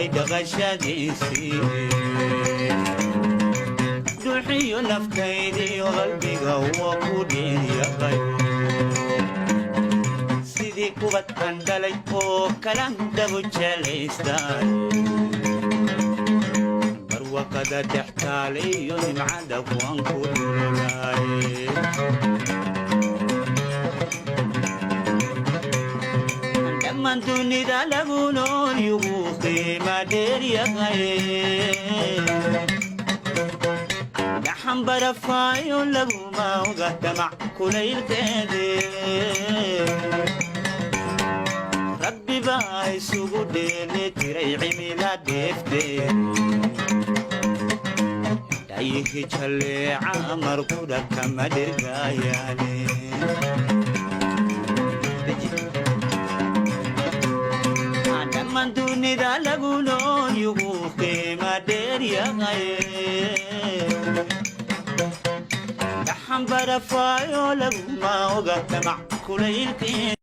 Noqday dhaqashadiisii duxiyo naftaydiyo qalbiga waa ku dhinyaqay, sidii kubad aan dhalay oo kalan dhabu jelaystaan, barwaqada dhextaaliyo nimcada kuwan ku dhululaay. Dhammaan dunida lagu nool yugu qiima dheeryaqay, dhaxan barafaayo laguma oga damac kulaylkeede. Rabbi baa isugu dheeli tiray cimila dheefteed, dhayihi jalleeca markudha kama dhirgaayaane. Dhammaan dunida lagu nool yugu qiima dheeryaqay, dhaxan barafaayo laguma oga damac kulaylkeed.